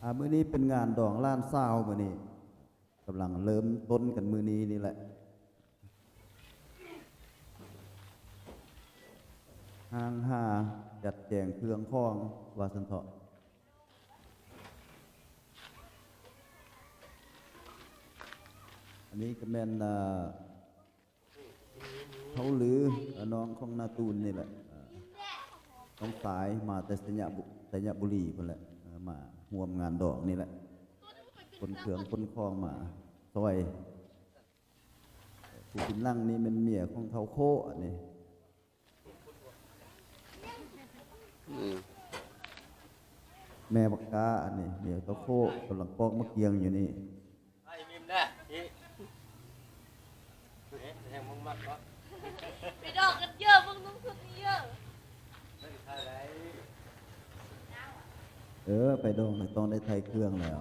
ອ່າ ມື້ນີ້ເປັນງານດອງຫຼານສາວ ມື້ນີ້ກຳລັງເລີ່ມຕົ້ນກັນມື້ນີ້ນີ້ແຫຼະ ຮ່າງຫາຈັດແຈງເຄື່ອງຂອງວ່າຊັ້ນເຖາະ. ອັນນີ້ກໍແມ່ນ ອ່າ ເຂົາລື ເອີ ນ້ອງຂອງນ້າຕູນນີ້ແຫຼະ ເອີ ນ້ອງຊາຍມາແຕ່ໄຊຍະບຸ ໄຊຍະບຸລີພຸ້ນແຫຼະ ເອີ ມາຮ່ວມງານດອງນີ້ແຫຼະ ຂົນເຄື່ອງຂົນຂອງມາຊ່ອຍ. ຜູ້ເປັນຫຼັງນີ້ແມ່ນເມຍຂອງທ້າວໂຄ ອັນນີ້ ອືມ ແມ່ບັກກ້າ ອັນນີ້ເມຍທ້າວໂຄ ກຳລັງປອກໝາກກຽງຢູ່ນີ້. ໄອ້ມິມແດ່ ແຮງມຶງມັກເນາະ ໄປດອງກັນເຢີ ມຶງນຸ່ງຊຸດນີ້ເຢີ ເອີ ໄປດອງຕ້ອງໄດ້ໄຖ່ເຄື່ອງແລ້ວ.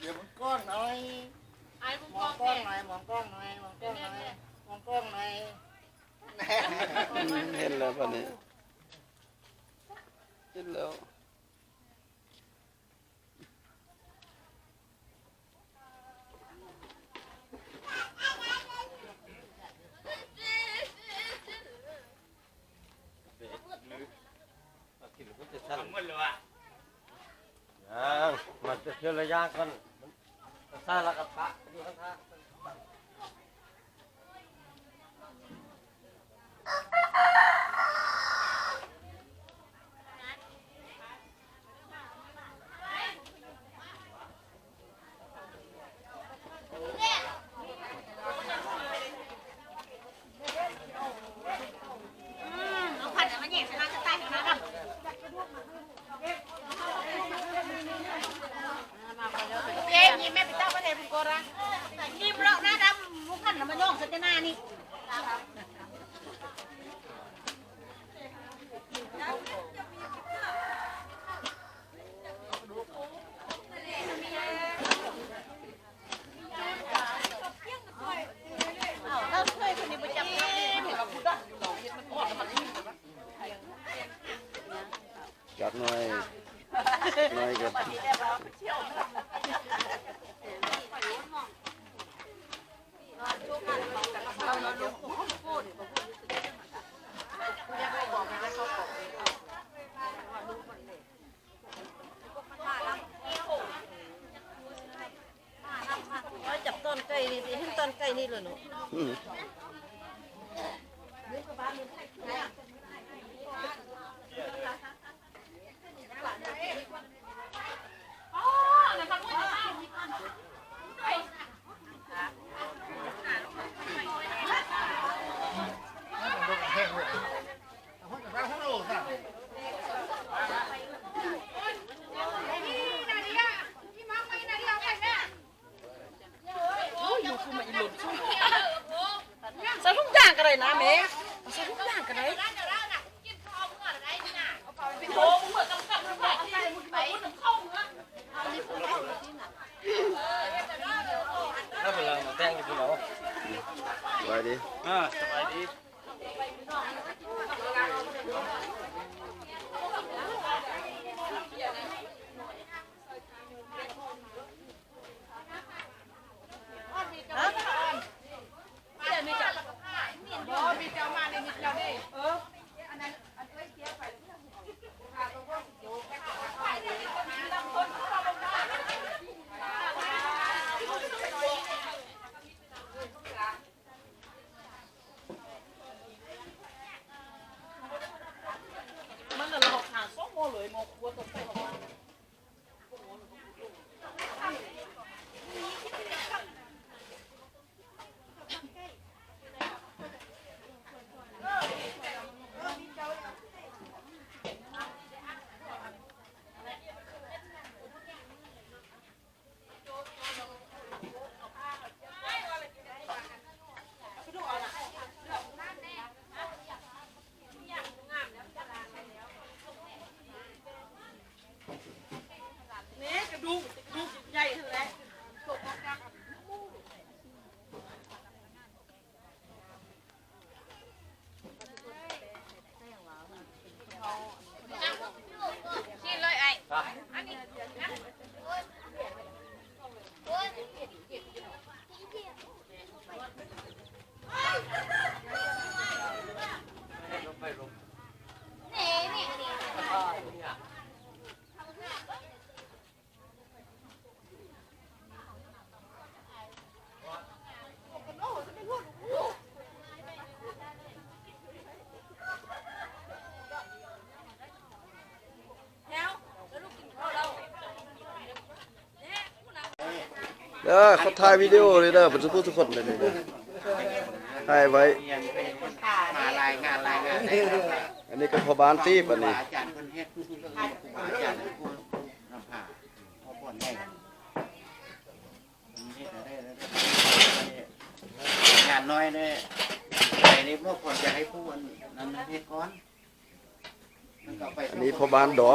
ດຽວມອງກ້ອງໜ່ອຍ ອ້າຍມອງກ້ອງ ມອງກ້ອງໜ່ອຍ ມອງກ້ອງໜ່ອຍ ມອງກ້ອງໜ່ອຍ ມອງກ້ອງໜ່ອຍ. ເຫັນແລ້ວບັດນີ້ ເຫັນແລ້ວ. ຍັງ ມັນຈະເທື່ອລະຢ່າງກ່ອນ ມັນຊ້າແລ້ວກໍປະຢູ່ຂ້າງໆ. ຈັກໜ່ອຍ ໜ່ອຍກໍ ຈັບຕອນໄກ່ນີ້ ເຫັນຕອນໄກ່ນີ້ແລ້ວເນາະ. ອືມ. ໃສ່ຖົງຢາງກໍໄດ້ນະແມ່ ໃສ່ຖົງຢາງກໍໄດ້. ຖ້າເວລາມາແຕ່ງຢູ່ພຸ້ນເນາະ. ສະບາຍດີ. ອ່າ ສະບາຍດີ. ເ ເດີ ເຂົາຖ່າຍວິດີໂອເລີຍເດີ ເບິດທຸກຜູ້ທຸກຄົນເລີຍນີ້ເດີ ຖ່າຍໄວ້ ມາລາຍງານ ລາຍງານ ອັນນີ້ກໍພໍ່ບ້ານຕີບ ອັນນີ້ ອາຈານເພິ່ນເຮັດ ອາຈານເພິ່ນນຳພາ ພໍ່ບ່ອນໃຫຍ່ ເຮັດໄດ້ ງານນ້ອຍເດ້ ໄປນີ້ບໍ່ຄວນຈະໃຫ້ຜູ້ອັນນັ້ນເຮັດກ່ອນ ອັນນີ້ພໍ່ບ້ານດອ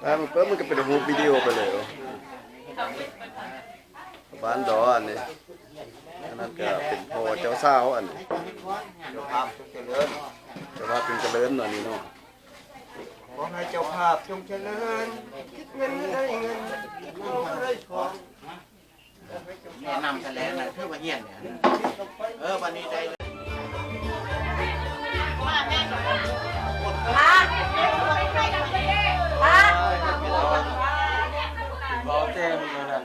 ແລ້ວມັນເປີດ ມັນກໍເປັນຮູບວິດີໂອໄປເລີຍ ພໍ່ບ້ານດອ ອັນນີ້ ອັນນັ້ນກໍເປັນພໍ່ເຈົ້າສາວ ອັນນີ້ ເຈົ້າພາບຈົງຈະເລີນ ເຈົ້າພາບຈົງຈະເລີນເນາະ ນີ້ເນາະ ຂໍໃຫ້ເຈົ້າພາບຈົ່ງຈະເລີນ ຄິດເງິນໃຫ້ໄດ້ເງິນ ເງິນໃຫ້ທອງ ແນະນຳກັນແລ້ວນະ ຖືວ່າຮຽນແລ້ວ ເອີ ບັດນີ້ໄດ້ ບໍ່ແຈ້ງຢູ່ນັ້ນ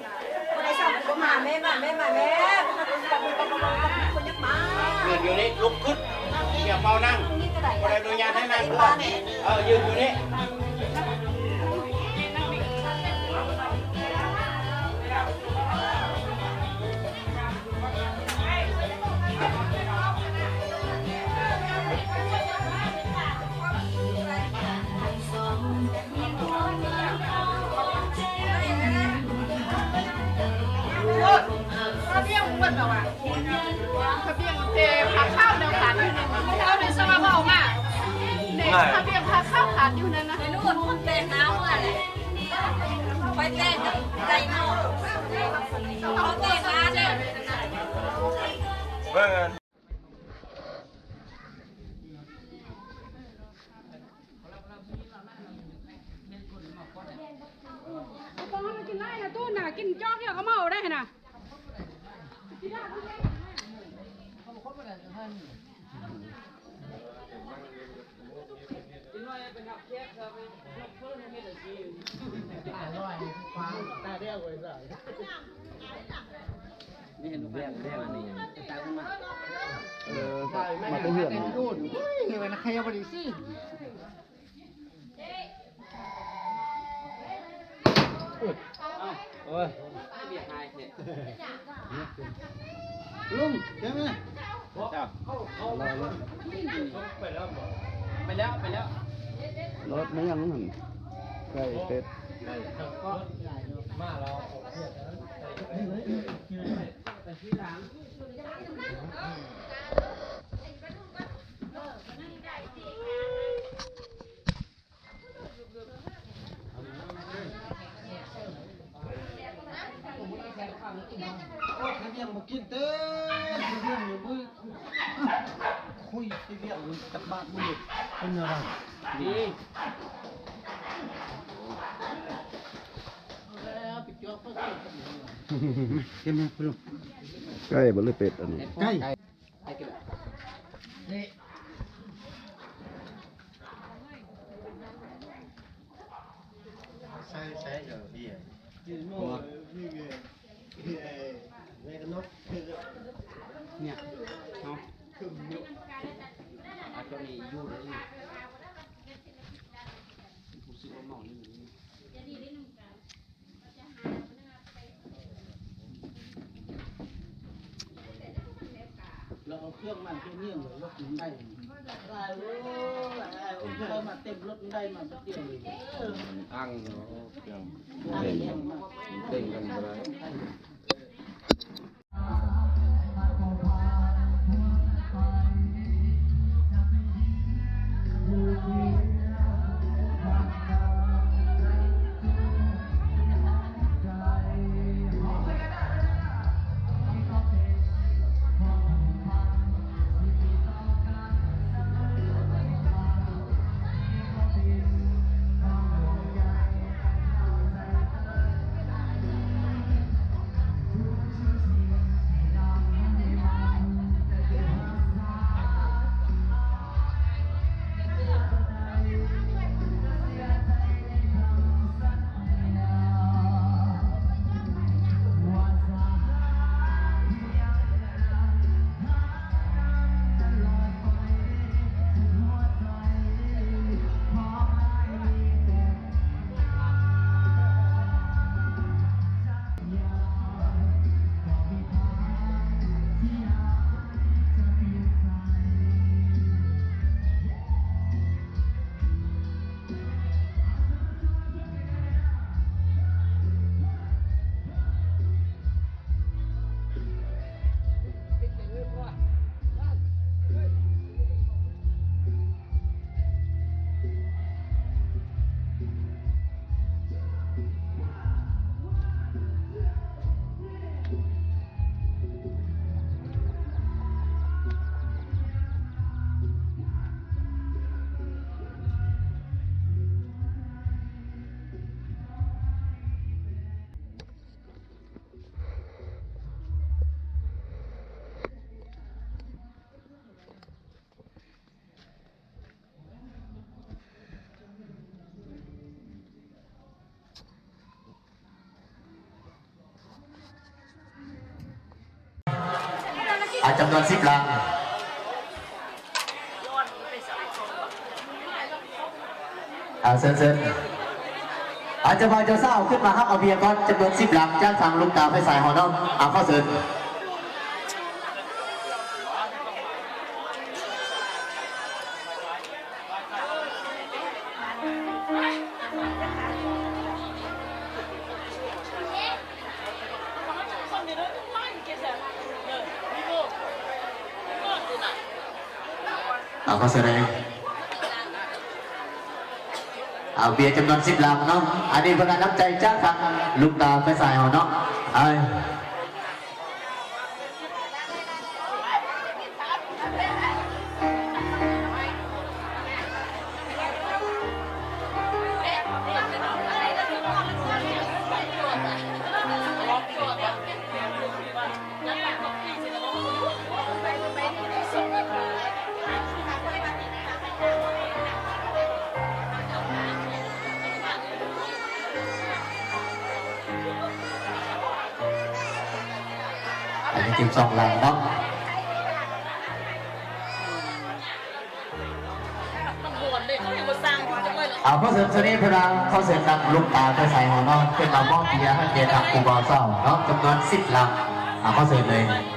ເງິນຢູ່ນີ້ ລຸກຂຶ້ນ ຢ່າເຝົ້ານັ່ງ ບໍ່ໄດ້ອະນຸຍາດໃຫ້ນັ່ງເດີ ເອີ ຢືນຢູ່ນີ້. ທະບຽນເພິ່ນເອົາວ່າ ທະບຽນແຕ່ພາເຂົ້າແນວກັນ ເອົາໃນສະມາເວົ້າມາ ທະບຽນພາເຂົ້າຂາດຢູ່ນັ້ນນະ ໄປແຕ່ງໜ້າເມື່ອແຫຼະ ໄປແຕ່ງໃດເນາະ ເຂົາແຕ່ງງານເດ້ ເບິ່ງ ບໍ່ໃຫ້ມັນກິນຫຼາຍນະ ຕູ້ນະ ກິນຈອກດຽວກໍເມົາໄດ້ຫັ້ນນະ. ເອີ ມາແຕ່ເຮືອນ ໂອ້ຍ ໃຄບໍ່ໄດ້ຊື້. ເອົ້າ ໂອ້ຍ ວຽກຫາຍແທ້ ລຸງ ເຈົ້າແມ່ ເຈົ້າ ໄປແລ້ວ ໄປແລ້ວ ລົດມາຫຍັງຫັ້ນ ໄກ່ເປັດ ມາແລ້ວ ໄປທີ່ຫຼັງ. ໂອ້ຍ ທະບຽນບໍ່ກິນເຕີ ທະບຽນຢູ່ມື້ ຄຸຍທະບຽນຈັກບາດມື້ ເປັນແນວໃດ ດີ ເກັບມາ ໄກ່ບໍ່ ຫຼື ເປັດ ອັນນີ້ ໄກ່. ໃສ່ ໃສ່ເດີເບຍ ກິນໝົດ ແມ່ນນກ ເນຍ ເອົາ ເອົາຕົວນີ້ຢູ່ເດີ ຮູ້ສຶກວ່າເມົາຢູ່. ລາວເອົາເຄື່ອງມາເຕັມລົດໄດ້ ເອົາເຄື່ອງມາເຕັມລົດໄດ້ມາແປັບດຽວເລີຍ ອັ່ງເນາະ ເຄື່ອງ ເຕັມກັນບໍ່ໄດ້. ຈຳນວນສິບຫຼັງ. ເອົາ ເຊີນ ເຊີນ ເອົາ ເຈົ້າບ່າວເຈົ້າສາວຂຶ້ນມາຮັບເອົາເບຍກ່ອນ ຈຳນວນສິບຫຼັງ ຈາກທາງລຸງຕາໄພສາຍເຮົາເນາະ. ເອົາ ຂໍເຊີນ. ເອົາ ຂໍສະແດງ ເອົາ ເບຍຈຳນວນສິບລັງເນາະ. ອັນນີ້ເປັນນ້ຳໃຈຈາກທາງລຸງຕາໄພສາຍເຮົາເນາະ. ເອົາ ອັນນີ້ເປັນສອງຫຼັງເນາະ. ເອົາ ຂໍເຊີນຊະນີເພິ່ນວ່າ ຂໍເຊີນທາງລຸງຕາໄພສາຍເຮົາເນາະ ເພິ່ນມາມອບເບຍໃຫ້ແກ່ທາງຄູ່ບ່າວສາວເນາະ ຈຳນວນສິບລັງ. ເອົາ ຂໍເຊີນເລີຍ.